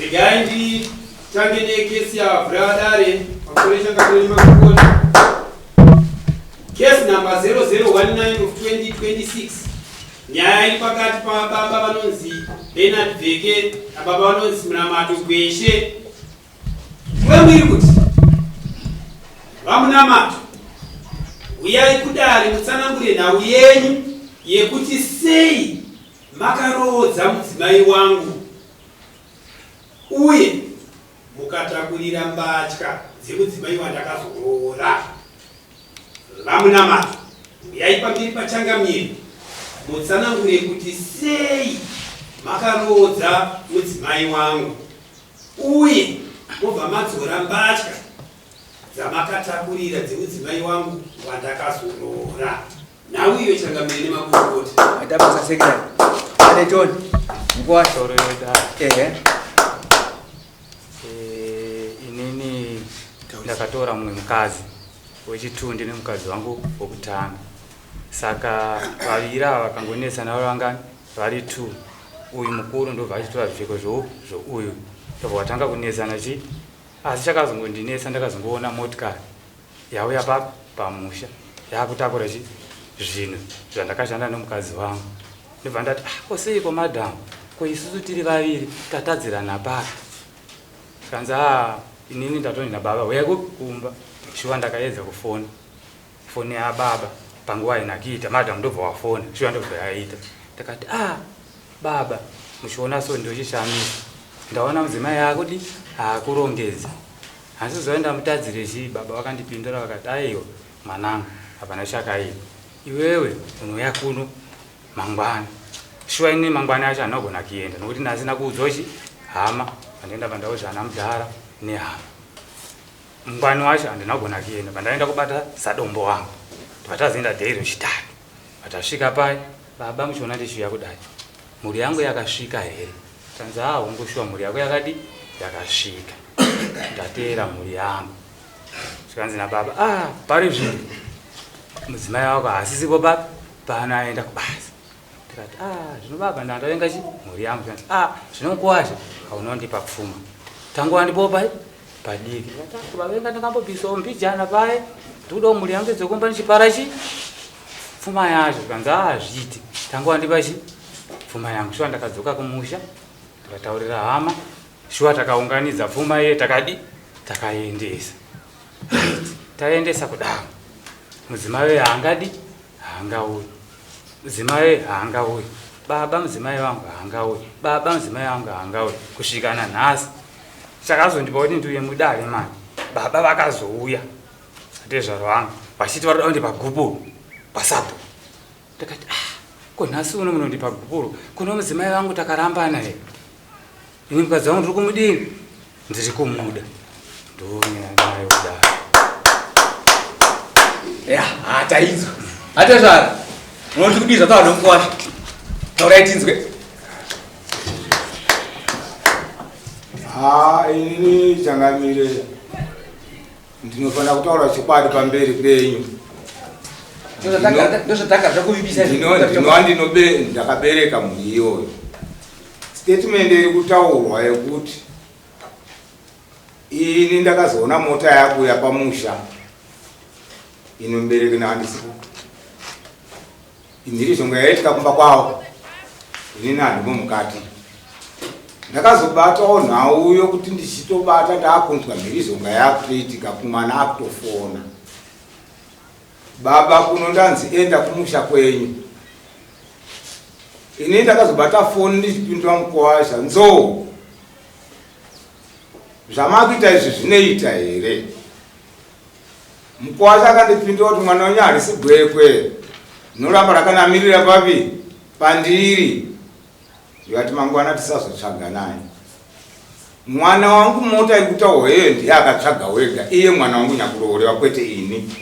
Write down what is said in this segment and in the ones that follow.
Regai nditange nekesi yavhura dare pamusoro changamire nemakukota. Case number 0019 of 2026. Nyaya iri pakati pababa vanonzi Bernard Vheke nababa vanonzi Munamato Gweshe. Kwemwiri kuti VaMunamato huyai kudare mutsanangure nhau yenyu yekuti sei Makaroodza mudzimai wangu uye mukatakurira mbatya dzemudzimai wandakazoroora. VaMunamato, huyai pamberi paChangamire mutsanangure kuti sei makaroodza mudzimai wangu uye mobva madzora mbatya dzamakatakurira dzemudzimai wangu wandakazoroora. Nhau iyo changamire nemakurukota. Maita basa secretary. Ade Tony. Mkwasha. Soro yodaro. Ehe. Eh, inini ndakatora mumwe mukadzi wechitundi nemukadzi wangu wokutanga saka vaviri ava vakangonetsana vari vangani vari two uyu mukuru ndobva achitora zvipfeko zvouyu ndobva watanga kunetsana chi asi chakazongondinetsa ndakazongoona motikari yauya pa pamusha yakutakura chi zvinhu zvandakashanda nomukadzi wangu ndobva ndati ah, ko seiko madam ko isusu tiri vaviri tatadzirana papi zvikanzi a ah, inini ndatoni nababa huya kumba shuwa ndakaedza kufona foni yababa panguva haina kuita madam ndobva wafona shuwa ndobva yaita ndakati ah baba muchiona so ndochishamisa ndaona mudzimai akudi akurongedza Asi zuva ndamutadzire chii baba vakandipindura vakati aiwa mwanangu hapana chakaipa iwewe unouya kuno mangwana shuwa ini mangwana yacho anogona kuenda nokuti ndasina kuudzwa chi hama pandaenda pandau zvana mudhara nehama mungwani wacho handina kugona kuenda pandaenda kubata sadombo wangu ndobva dhei rechitatu vatasvika pai baba muchiona ndichiuya kudai mhuri yangu yakasvika here Tanzi haa hongu shuwa mhuri yako yakadi yakasvika. Ndateera mhuri yangu. Zvikanzi nababa ah pari zvino mudzimai wako haasisipo papi pano aenda kubasa. Ndikati ah zvino baba ndandavenga chi mhuri yangu. Zvikanzi ah zvino mukuwasha haunondipa pfuma. Tangu wandipowo pai padiki. Ndikati ah baba venga ndakambobvisawo mbijana paye ndikudawo mhuri yangu idzokumba ndichipara chi pfuma yacho. Zvikanzi ah hazviiti tangu wandipa chi pfuma yangu shuwa ndakadzoka kumusha ndikataurira hama shuwa takaunganidza pfuma iye takadi takaendesa taendesa kudaro mudzimai uye haangadi haangauyi mudzimai uye haangauyi baba mudzimai wangu haangauyi baba mudzimai wangu haangauyi kusvika nanhasi chakazondipa kuti ndiuye mudare mani baba vakazouya atezvaro vangu vachiti varoda kundipa gupuro pasapo Ndakati ah, ko nhasi uno munondipa gupuro kuno mudzimai vangu takarambana here? Ini mukadzi wangu ndiri kumudini? Ndiri kumuda. Ndonyaya nayo kudaro. Ya, ah, tainzwa. Atezvara. Unoti kudii zvataura nomukwasha? Taurai tinzwe. Ha, inini changamire Ndinofanira kutaura chokwadi pamberi penyu. Ndinova ndakabereka mhuri iyoyo. Statement iri kutaurwa yekuti ini ndakazoona mota yakuya pamusha ino mubereki naandisipo Imhirizhonga yaiitika kumba kwavo inini handimo mukati. Ndakazobatawo nhau yokuti ndichitobata ndakunzwa mhirizhonga yakutoitika kumwana akutofona. Baba kuno ndanzi enda kumusha kwenyu. Ini ndakazobata foni ndichipindura mukuwasha nzou. Zvamakuita izvi zvinoita here? Mukwasha akandipindura kuti mwana wenyu harisi gwekwe rinoramba rakanamirira papi pandiri ndikati mangwana tisazotsvaga naye mwana wangu mota iri kutaurwa iyoyo ndiye akatsvaga wega iye mwana wangu nyakuroorewa kwete ini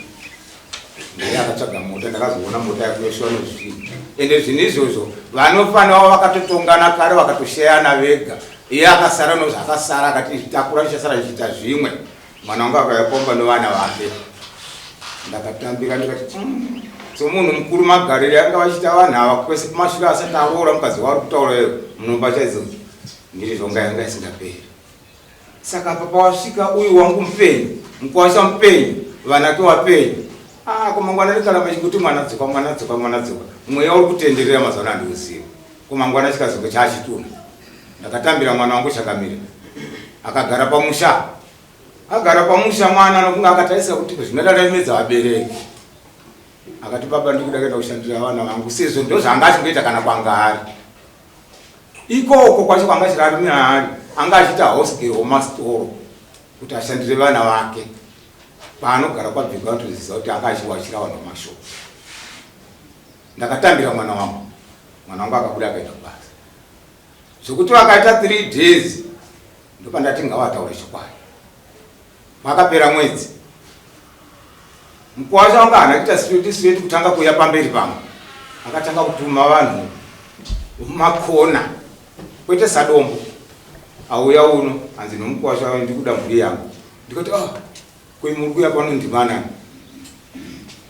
ndiye akatsvaga mota ndakazoona mota yakuyoshwa nozvii ende zvinhu izvozvo vanofanira vakatotongana kare vakatosheyana vega iye akasara nozvaakasara akati takura ndichasara ndichiita zvimwe Mwana wangu akauya komba nevana vake ndakatambira ndikati mm, somunhu mukuru magarire anga vachiita vanhu ava kwese kumashure asati aroora mukadzi waari kutaura iyo munomba chaidzo Mhirizhonga yanga isingaperi. Saka apa pawasvika uyu wangu mupenyu, mukwasha mupenyu, vanake wapenyu. Ah, ko mangwana ndikaramba chikuti mwana dzoka, mwana dzoka, mwana dzoka. Mweya uri kutenderera mazuva ano handiuzivi. Ko mangwana chikazonge chaachituna. Ndakatambira mwana wangu chakamira. Akagara pamusha. Agara pamusha mwana nokunge akatarisa kuti zvinodaremedza vabereki. Akati baba ndikuda kuenda kushandira vana vangu sezvo ndozvaanga achingoita kana kwanga ari. Ikoko kwacho kwanga achirarumira ari anga achiita house girl wemastoro kuti ashandire vana vake. Paanogara kwabvigwa vanotoziva kuti anga achiwachira vanhu vamashoko. Ndakatambira mwana wangu. Mwana wangu akabuda akaenda kubasa. Zvekuti vakaita 3 days ndopandati ngavataure chokwadi. Pakapera mwedzi mukuwasha wanga haana kuita straight straight kutanga kuuya pamberi pangu, akatanga kutuma vanhu mumakona kwete sadombo auya uno hanzi nomukuwasha wayo ndikuda mhuri yangu. Ndikati ah, koi muri kuuya pano ndimanani?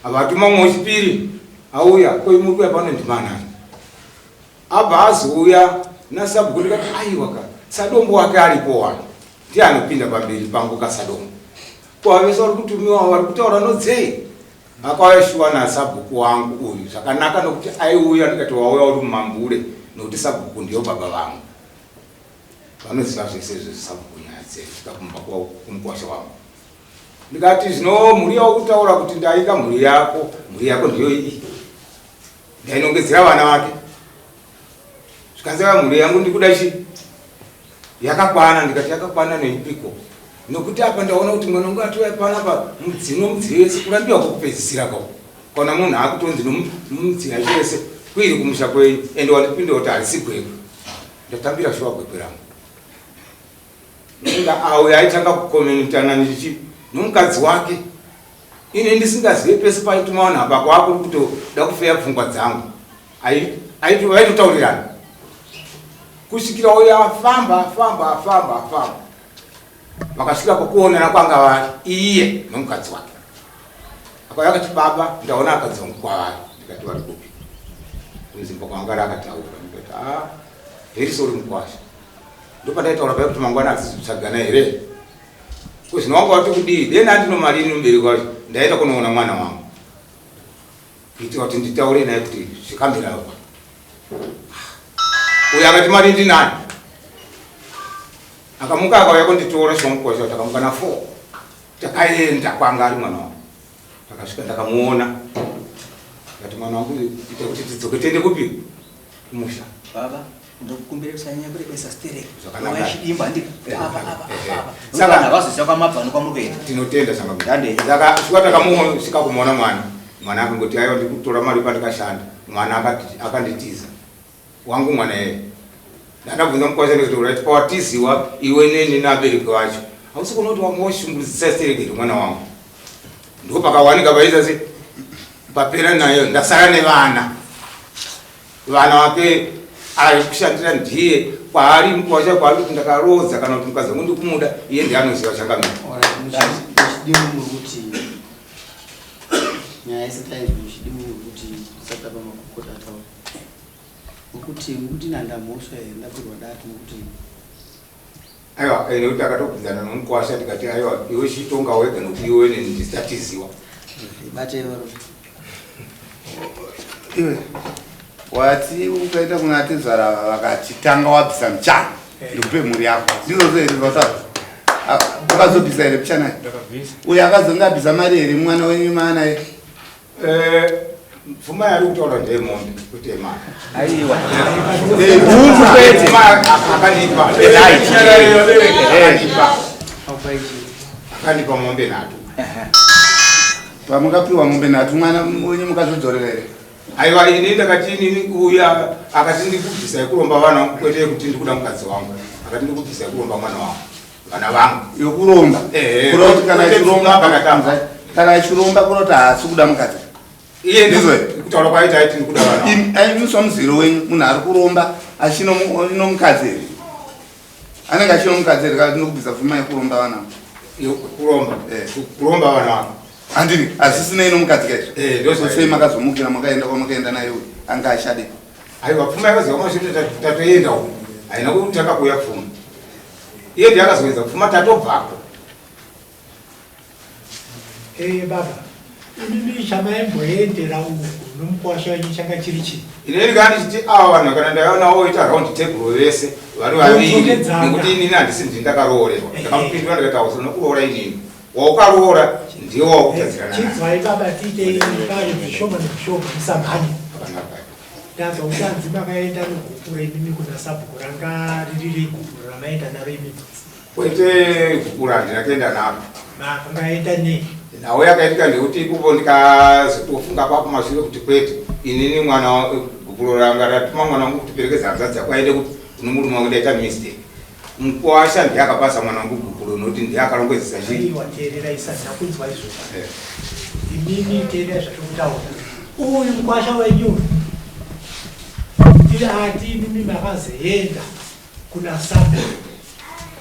Avatuma mumwe wechipiri auya, koi muri kuuya pano ndimanani? Abva azouya nasabhuku ndikati aiwa ka sadombo wake aripo wani ndiye anopinda pamberi pangu kasadombo ko vese vari kutumiwa vari kutaura nodzei akauya shuwa nasabhuku wangu uyu zvakanaka nokuti aiuya ndikati wauya uri mumambure nokuti sabhuku ndiyo baba vangu vanoziva zvese izvo sabhuku nyaya dzesvika kumba kumukwasha wangu ndikati zvino mhuri yavo kutaura kuti ndaika mhuri yako mhuri yako ndiyo iyi Ndainongedzera vana vake zvikanzi ava mhuri yangu ndikuda chi yakakwana ndikati yakakwana neipiko nokuti apa ndaona kuti mwana wangu atouya panapa mudzino mudziyo yese kurambiwa kwekupedzisira ko kana munhu akutonzi nomudziyo yacho yese kuiri kumusha kwenyu ende wandipindura kuti harisi gwekwe ndatambira shuwa gwekwe rangu inga auya aitanga kukomenitana ndichi nomukadzi wake Ini ndisingazive pese paituma vanhu apa kwakuri kutoda kufeya pfungwa dzangu. Vaitotaurirana kusvikira uyo afamba afamba afamba afamba vakasvika pakuonana kwanga vari iye nomukadzi wake. Akauya akati baba ndaona akadzi wangu kwavari. Ndikati vari kupi? Kumzimba kwanga ari akataura. Ndikati ah very sorry mukwasha. Ndopandaitaura paya kuti mangwana atizotsvagana here? Ko zvino wanga wati kudii? Dena andino mari ini mubereki wacho ndaenda kunoona mwana wangu kuitira kuti nditaure naye kuti zvikamira apa. Uyo akati mari ndinayo. Akamuka akauya kunditora chomukosha takamuka na 4. Takaenda kwanga ari mwana wangu. Takasvika ndakamuona. Ndikati mwana wangu ita kuti tidzoke tiende kupi? Kumusha. Baba ndokukumbira kusanyanya kurebesa sterek. Zvakanaka. Chidimba ndi apa apa apa. Saka- Saka vazoziva kwamabva nokwamuri kuenda. Tinotenda sanga. Ndande. Saka shuwa takamusvika kumuona mwana. Mwana akangoti aiwa ndikutora mari pandikashanda. Mwana akanditiza. Wangu mwana yeye. Ndakabvunza mukwasha ndikati right pawatiziwa iwe neni nabereki vacho. Hausi kuona kuti wanga washungurudzisa sterek here mwana wangu. Ndipo pakawanika paita se papera nayo ndasara nevana. Vana vake ari kushandira ndiye kwaari mukwasha kwaari kuti ndakaroodza kana kuti mukadzi wangu ndikumuda iye ndiye anoziva chakamira. Muchidimu muri kuti nyaya yese tainzwa muchidimu muri kuti tisati tapa makukota ataura nokuti mukuti nanda mhosva here ndapirwa dati nokuti Aiwa eh, nekuti akatobvunzana nomukwasha tikati aiwa iwe chitonga wega nokuti iwe neni ndisatiziwa. Bate varume. Iwe wati ukaenda kuna atezvara vakati tanga wabvisa muchana ndikupe mhuri yako ndizvozvo here zvataura Ah, ukazobvisa here muchana Ndakabvisa. uyo akazonge abvisa mari here mwana wenyu maanaye Eh, pfuma yaari kutaura ndeyemombe kwete yemari. Aiwa. Huku kwete. Akanipa. Akanipa. Akanipa mombe nhatu. Pamukapiwa mombe nhatu mwana wenyu mukazodzorera here? Aiwa ini ndakati inini uya akati ndikubvisa yekuromba vana vangu kwete yekuti ndikuda mukadzi wangu. Akati ndikubvisa yekuromba mwana wangu. Vana vangu. Yokuromba. Eh, Kureva kuti kana kwete achiromba pakatamba. Kana achiromba kureva kuti haasi kuda mukadzi. Iye Ndizvo here? kutaura kwaita aiti ndikuda vana vangu. Imi aimiswa muziro wenyu munhu ari kuromba achino mukadzi here? Anenge achino mukadzi here kana ndinokubvisa pfuma yekuromba vana vangu? Kuromba. Eh. Kuromba vana vangu. Handini hazvisinei nomukadzi kaizvo. Eh, ndozvo. Sei makazomukira makaenda kwamakaenda naye uyu anga achade. Aiwa pfuma yakaziva mashure tatoenda uko. Haina kutanga kuuya pfuma. Iye ndiye akazoedza kupfuma tatobvako. Eh baba, imimi chamaimboendera uku nomukwasha wenyu changa chiri chii? Inini kana ndichiti ava vanhu kana ndaiona voita round table vese vari vaviri Vodzokedzana. nekuti inini handisi ndini ndakaroorerwa. Ndakamupindura ndikati hausi unokuroora inini. Waukaroora ndiwe wakutadzirana naye. Chinzwai baba tiitei payo zvishoma nezvishoma musamhanye. Ndanzwa kuti hanzi makaenda negupuro imimi kuna sabhuku ranga riri regupuro ramaenda naro imimi. Kwete gupuro handina kuenda naro. Makangaenda nei? Nhau yakaitika ndekuti ikupo ndikazotofunga pakumashure kuti kwete inini mwana gupuro ranga ratuma mwana wangu kuti perekedza hanzvadzi yako aende kuti kune murume wangu ndaita mistake. Mukwasha ndiye akapasa mwana wangu gupuro nokuti ndiye akarongedzesa chii. Aiwa teererai isati ndakunzwa izvozvo. Imimi teererai zvatiri kutaura. Uyu mukwasha wenyu tiri ati imimi makazoenda kuna sabhuku.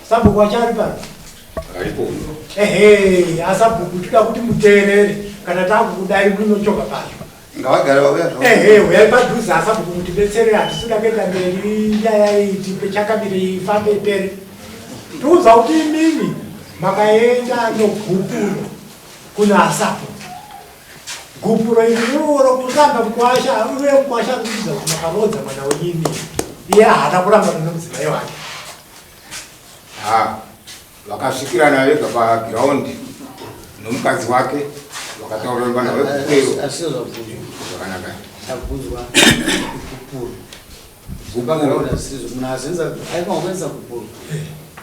Sabhuku wacho ari pano? Aripo. Ehe, asabhuku toda kuti muteerere kana takukudai munochoka pazvo. Ngavagare vauya zvavo. Ehe, huyai padhuze asabhuku mutibetsere hatisi kuda kuenda mberi nyaya iyi tipe chakamire ifambe ipere. Tiudza kuti imimi makaenda nogupuro kuna asabhuku. Gupuro iri roro kuramba mukwasha uye mukwasha ari kuudza kuti makaroodza mwana wenyu imimi. Iye haana kuramba nomudzimai wake. Ha, vakasvikirana vega pagiraundi nomukadzi wake vakataura vana vekupero. Asi zvabvunzwa. Zvakanaka. Chabvunzwa gupuro. Gupuro asizvo munhu azenza aikwa kuenza gupuro.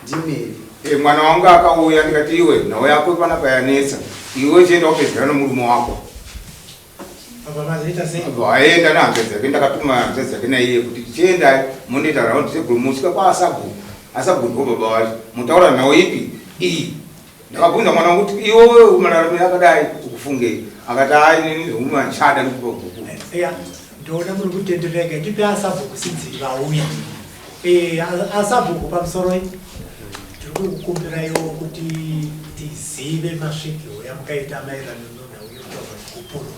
Ndimeri. Eh, mwana wangu akauya ndikati iwe nhau yako panapa yanetsa iwe chienda wopedzera nomurume wako. Baba mazoita sei? Vaenda nehanzvadzi yake ndakatuma hanzvadzi yake naiye kuti chiendai mondoita round table musvika kwaasabhuku asabhuku ndiwo baba vacho mutaura nhau ipi iyi ndakabvunza mwana wangu kuti iwewe mararamiro akadai ukufungei akati hai inini zvomurume handichada nekupa guku Eya, ndoona muri kutendereka ndipe asabhuku sinzi vauya. Eh, asabhuku pamusoro iyi. Tiri kukukumbiraiwo kuti tizive masvikiro yamukaita maererano nenhau yekutaurwa negupuro.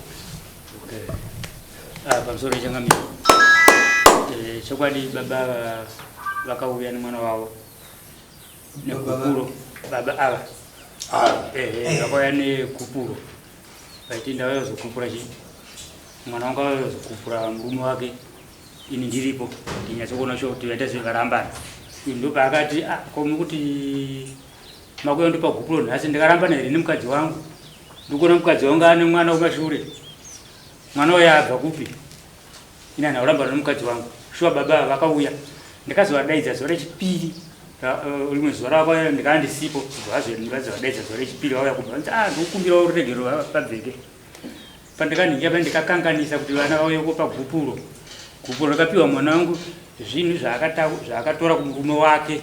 Okay. Ah, pamusoro changamire. Eh, chokwadi baba ava vakauya nemwana wavo negupuro baba ava Eh, eh, vakauya negupuro vaiti ndauya kuzokupura chii mwana wangu auya kuzokupura murume wake ini ndiripo ndinyatsokuona sure kuti vaita sevarambana ini ndopaakati ah, ko mukuti makuya ndopa gupuro nhasi ndakarambana here nemukadzi wangu ndikuona mukadzi wangu ane mwana kumashure mwana uyo abva kupi ini handina kurambana nemukadzi wangu shuwa baba ava vakauya ndakazovadaidza zuva rechipiri rimwe zuva ravakauya ndikava ndisipo ndikazovadaidza zuva rechipiri vauya kubva vanzi ah ndikukumbirawo ruregero vabveke pandakanhingira pane ndikakanganisa kuti vana vauye kopa gupuro gupuro rakapiwa mwana wangu zvinhu zvaakatora kumurume wake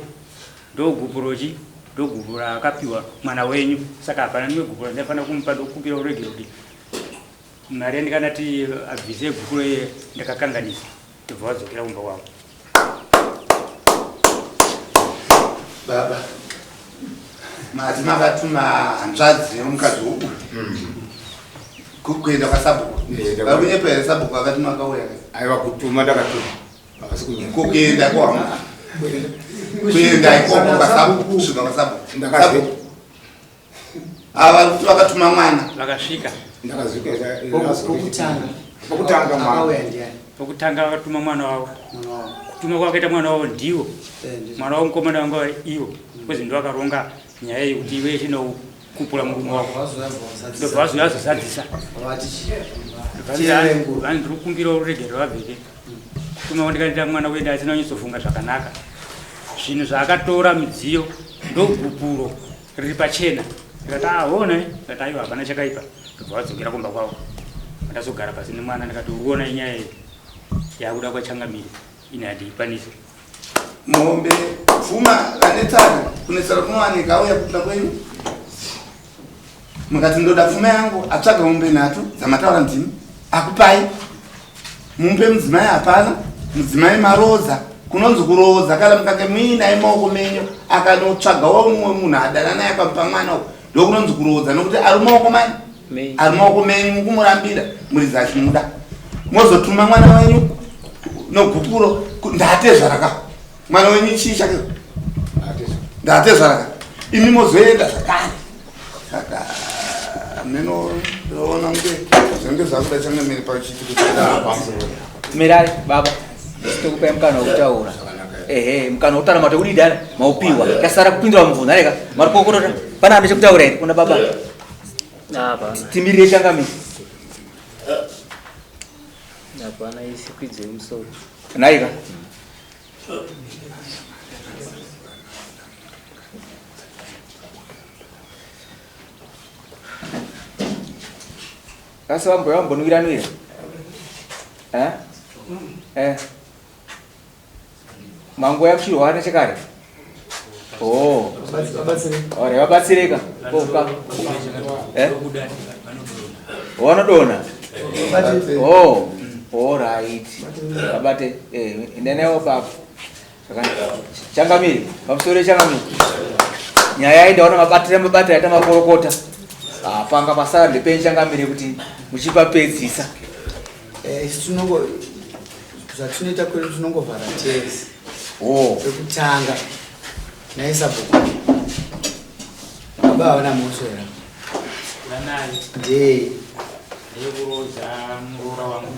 ndogupuro chi ndogupuro raakapiwa mwana wenyu saka hapana rimwe gupuro randaifanira kumupa ndokumbira uregero kuti mari yandikanati abvise gupuro iye ndakakanganisa ndobva vadzokera kumba kwavo Baba, mati makatuma hanzvadzi yemukadzi uyu kuenda kwasabhuku. Vari kunyepa here sabhuku akati makauya? Aiwa kutuma ndakatuma. Havasi kunyepa. Kuenda kwama. Kuenda ikoko kwasabhuku kusvika kwasabhuku. Ndakazvi- Ava vari kuti vakatuma mwana. Vakasvika. Ndakazvika Pokutanga. Pokutanga mwana. Akauya ndiani? Pokutanga vakatuma mwana wavo. Kutuma kwakaita mwana wavo ndiwo. Mwana wavo mukomana wanga iwo. Kwezi ndiwo akaronga nyaya iyi kuti iwe chinokupura murume wako. Ndobva vazouya vazozadzisa. Vanhu ndiri kukumbira ruregerero vabveke. Kutuma kwandikaita mwana kuenda asina kunyatsofunga zvakanaka. Zvinhu zvaakatora midziyo ndogupuro riri pachena. Ndikati ah hona ndikati aiwa hapana chakaipa. Ndobva vadzokera kumba kwavo. Ndazogara pasi nemwana ndikati uri kuona inyaya iyi yakuda kwachangamire ini handiikwanisi. Mombe pfuma vanetsana kunetsana kunowanika auya kuda kwenyu mukati ndoda pfuma yangu atsvaga mombe nhatu dzamataura ndimi akupai mumpe mudzimai hapana mudzimai maroodza kunonzi kuroodza kana mukange muinaye maoko menyu akanotsvagawo mumwe munhu adana naye akamupa mwana uko ndokunonzi kuroodza nokuti ari maoko mani ari maoko menyu mukumurambira muridzi achimuda mozotuma mwana wenyu nogupuro ndatezvaraka mwana wenyu chii chake Ndatezvaraka imi mozoenda zvakare. Saka meno ndoona kunge zvinenge zvakuda changamire pachiitiko chakadaro. Mirai baba, tokupai mukana wekutaura. Ehe, mukana wekutaura matokudii dara maupiwa. Tasara kupindura mubvunzo areka. Marikokorora. Pana ane chekutaura here kuna baba? Timirire changamire. Hapana isikwidzo yemusoro. Naika. Asi vambo vambonwira nwira. Eh? Eh. Manguva yakuchirwara nechekare. Oh. Ore vabatsireka. Koka. Eh? Vanodona. Oh. All right. Vabate eh nenewo baba. Zvakanaka. Changamire, pamusoro changamire. Nyaya iyi ndaona mabatira mabatira aita makorokota. Ah, panga pasara ndepenyu changamire kuti muchipapedzisa. Eh, isu tinongo zvatinoita kwedu tinongovhara tese. Oh. Pekutanga naye sabhuku. Baba havana mhosva here? Vanayo. Ndei. Ndeyekuroodza muroora wangu.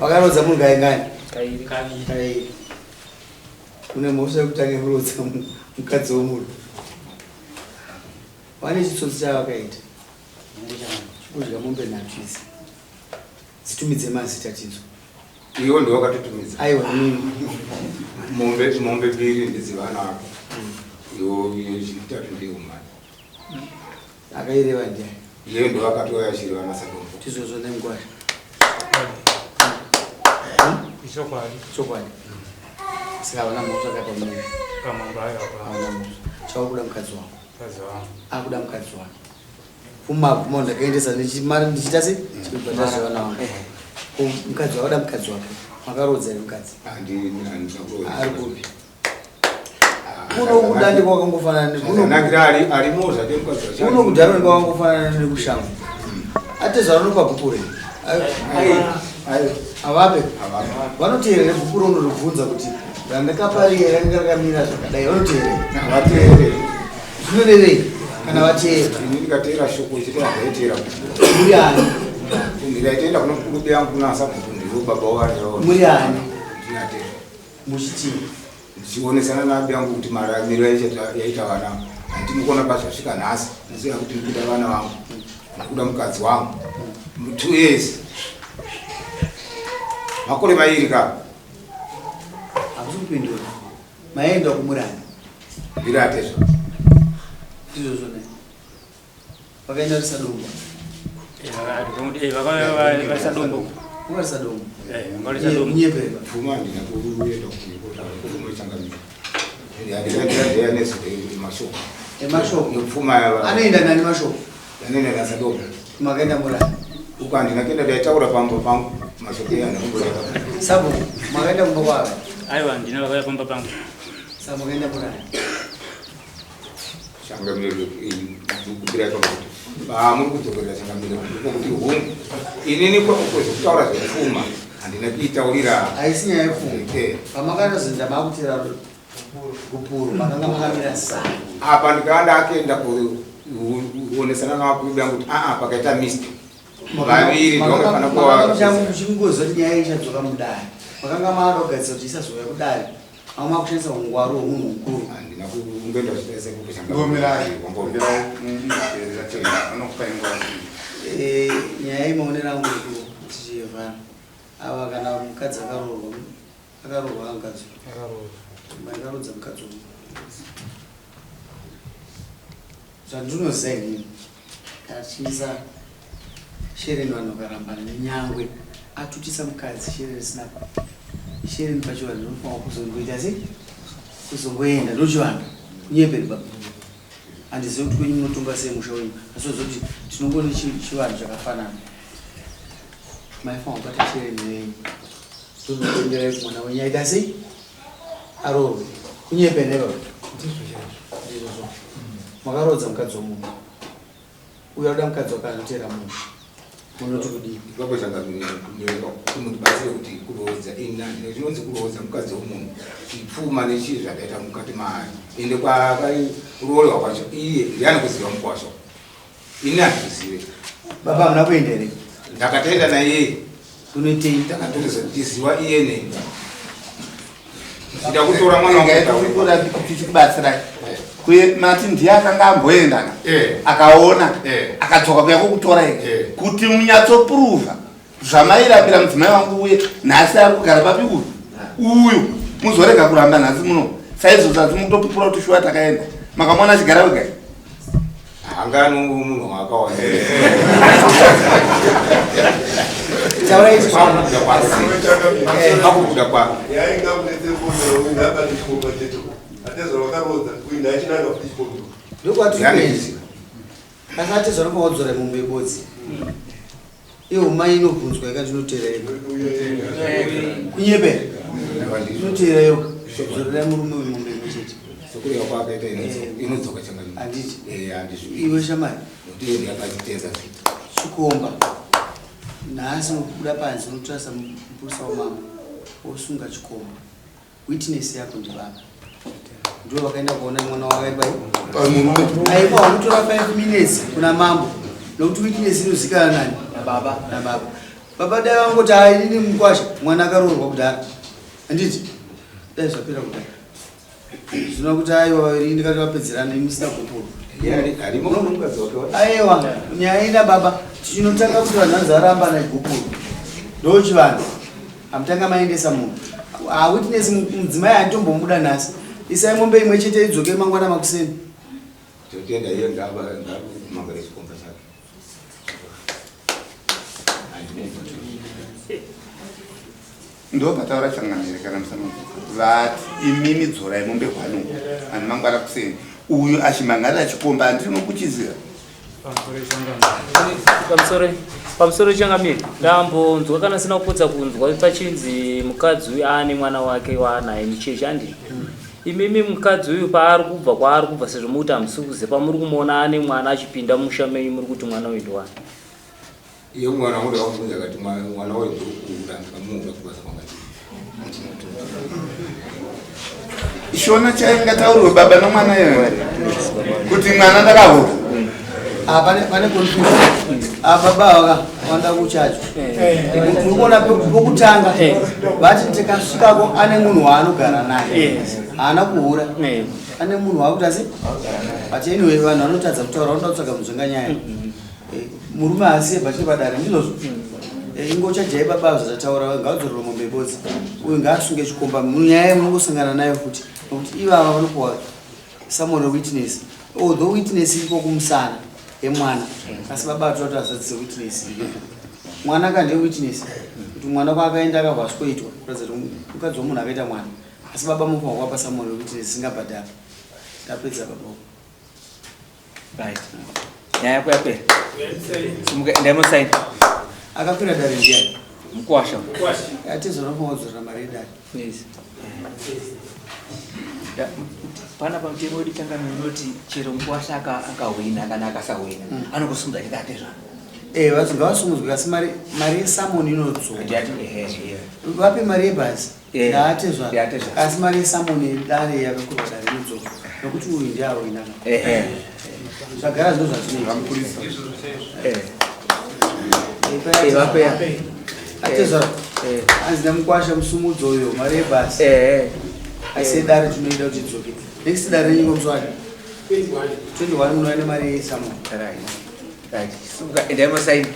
Wakaroodza munhu kaingani? Kairi. Kairi. Une mhosva yekutanga yekuroodza mukadzi womunhu. Vane chitsotsi chavakaita. Kudya mombe nhatu idzi. Dzitumidze mazita tinzwe. Iwo ndiwo wakatotumidza. Aiwa inini. Mombe mombe mbiri ndedzevana vako. Iwo yechitatu ndeyeumai. Akaireva ndiani? Iye ndiwo akatouya achireva naSadombo. Tizvozvo nemngwasha. Ichokwadi. Chokwadi. Saka havana mhosva kapa munhu. Pamambo ayo hapana. Havana mhosva. Chauri kuda mukadzi wako. Mukadzi wangu. Akuda mukadzi wake. Pfuma pfuma ndakaendesa ndichimari ndichiita sei? Chibhadhara zvevana vangu. Ko mukadzi wako ada mukadzi wake. Makaroodza here mukadzi? Ari kupi? Kuno kudandi kwakangofanana nekuno. Zvakanakira ari arimo zvake mukadzi wacho. Kuno kudhara kwakangofanana nekushango. Atezvara unopa bhuku rei? Avape. Vanoteerera bhuku raunoribvunza kuti randakapa riye ranga rakamira zvakadai vanoteerera. Havateereri. Zvinorevei kana vateera? Ini ndikateera shoko chete handaiteera. Muri ani? Ndikaiteenda kuno mukuru yangu kuna sabhuku ndivo baba wacho. Muri ani? Ndinatezvara. Muchitii? Ndichionesana nabi yangu kuti mararamiro yaita vana handini kuona pazvasvika nhasi ndisiya kuti ndikuda vana vangu ndikuda mukadzi wangu 2 years makore mairi ka Hamusi kupindura. Maenda kumurani. ndiratezva Ndizvozvo ne. Vakaenda risadombo. Vakauya varisadombo. Ungarisadombo. Ungarisadombo. Kunyeperwa. pfuma handina kuenda kuchangamira mashoko Emashoko. pfuma Anoenda nani mashoko? anoenda nasadombo Makaenda murani. uko handina kuenda ndaitaura pamba pangu mashoko iya ndakumboenda Sabhuku, makaenda kumba kwavo. Aiwa ndina vakauya pamba pangu. Saka makaenda murani. changamire kumbira pakuti muri kudzokorera changamire kuti hongu inini kwezvekutaura zvepfuma handina kuitaurira Haisi nyaya yepfuma. Eh. Pamakatozinda makutera gupuro makanga makamira saa. apa ndikaa ndakenda kuonesana navakuru vangu kuti aa pakaita mistake vaviri ndovakafanira kuva muchingoziva kuti nyaya ichadzoka mudare makanga maada kugadzisa kuti isazouya kudare manga makushandisa ungwaru hwemunhu mukuru handina kungoenda Ngomirai. Ngomirai. Anokupai nguva. Eh, nyaya imaonero angu tichivhara ava kana mukadzi akaroorwa akaroorwa mukadzi makaroodza mukadzi uyu zvandinoziva inini kana tichiisa shereni vanhu vakarambana nenyangwe atutisa mukadzi shereni risina shereni pachivanhu rinofanwa kuzongoita sei kuzongoenda ndochivanhu kunyeperi baba handizivi kuti kwenyu munotonga sei musha wenyu asi oziva kuti tinongone chivanhu chakafanana maifanwa kubata shereni yenyu tozokuenderai kumwana wenyu aita sei aroorwe kunyepe ne baba ndizvozvo makaroodza mukadzi womunhu uyo anoda mukadzi wake anoteera munhu Munoti kudii? Ipapo changamundibatsire kuti kuroodza ina chinonzi kuroodza mukadzi wemunhu ipfuma nechii zvakaita mukati maari ende kwaakaroorwa kwacho iye ndiye anokuziva mukwasha ini handikuzive. Baba hamuna kuenda here? Ndakatoenda naiye. Unoitei? Takatoziva iye neni. Ndida kutora mwana wangu. Tichikubatsirai. Kuye mati ndiye akanga amboenda ka eh. akaona eh. akadzoka kuya kokutora ega eh. kuti munyatsopruvha zvamairambira mudzimai wangu uye nhasi ari kugara papi uyu uyu muzorega kuramba nhasi muno saizvozvo asi mukutopupura kuti shuwa takaenda makamuona achigara wega hangani munhu waakaona pakubuda kwako Asi atezvara pawadzora mombe yebodzi iyo mai inobvunzwa ika ndinoteera yega kunyepera inoteera yoga zorera murume uyu mombe imwe chete sekureva kwaakaita inodzoka changamire handiti handizvo iwe shamari ndiye akaziteza chikomba nhasi unobuda panze unotarisa mupurisa wamambo wosunga chikomba Witness yako ndibaba. Ndivo vakaenda kuona mwana wavo ari pai. Aiwa vanotora 5 minutes kuna mambo. Nokuti witness inozikana nani? Nababa. Nababa. Baba dai vangoti hai inini mukwasha mwana akaroorwa kudhara. Handiti? Dai zvapera kudhara. Zvino kuti aiwa vaviri ndikati vapedzerana imi musina gupuro. Aiwa nyaya ina baba chinotanga kuti vanhu vanzi varambana igupuro. Ndochivanhu. Hamutanga maendesa munhu. Ah, witness mudzimai handitombomuda nhasi. Isai mombe imwe chete idzoke mangwana makuseni. Totenda iye ngava ngava chikomba chake. Ndopataura changamire kana musana vati imimi dzorai mombe hwanu ani mangwana kuseni uyu achimhangarira chikomba handinokuchiziva. Pamusoro pamusoro changamire ndambonzwa kana sina kupotsa kunzwa pachinzi mukadzi uyu aane mwana wake waanaye muchechi andi imimi mukadzi uyu paari kubva kwaari kubva sezvo mukuti hamusi kuziva pamuri kumuona ane mwana achipinda musha menyu muri kuti mwana uyu ndiwani Iye mwana wangu ndakamubvunza akati mwana wayo ndokuura ndikamuura kubasa kwanga Shona chaingataurwe baba nomwana iyoyo kuti mwana ndakahura. Ah, pane pane confusion. Ah, baba vaka wanda kuchacho. Muri kuona pokutanga vati tikasvikako ane munhu waanogara naye. Haana kuhura. Ane munhu waakuti asi but anyway vanhu vanotadza kutaura vanoda kutsvaga munzvenga nyaya. Eh, murume haasiye bachiri padare ndizvozvo eh, ingochajai baba zvataura ngavadzorerwe mombe ibodzi uyu ngaasunge chikomba nyaya munongosangana nayo futi nokuti ivava vanopuwa someone witness although witness iriko kumusana yemwana asi baba atoda kuti azadzise witness mwana ka ndiye witness kuti mwana kwaakaenda akabva asikoitwa kuratidza kuti mukadzi wemunhu akaita mwana asi baba mufanwa kuapa someone witness isingabhadhara tapedza baba Right. Nyaya yako yapera. Simuka endai musaini. Akakwira dare ndiani? Mukwasha. Atezora kuwadzora mari yedare. Yes. Pana pamutemo wedu changamire unoti chero mukwasha akahwina kana akasahwina mm. anokusumudza chete atezvara. Eh, vanhu ngavasumudzwe asi mari mari yesamoni inodzoka. Vape mari yebhazi. Eh, Ndaatezvara. Asi mari yesamoni yedare yakakurwa dare inodzoka. Nokuti uyu ndiye awina. Eh, Zvagara zvino zvazvinoita. Eh. Eh, Atezvara. Hanzi nemukwasha musumudzo uyo mari yebhasi. Asi yedare tinoida kuti idzoke. Next dare renyu komuswadi. 21 munouya nemari yesamoni. Right. Right. Simuka endai musaini.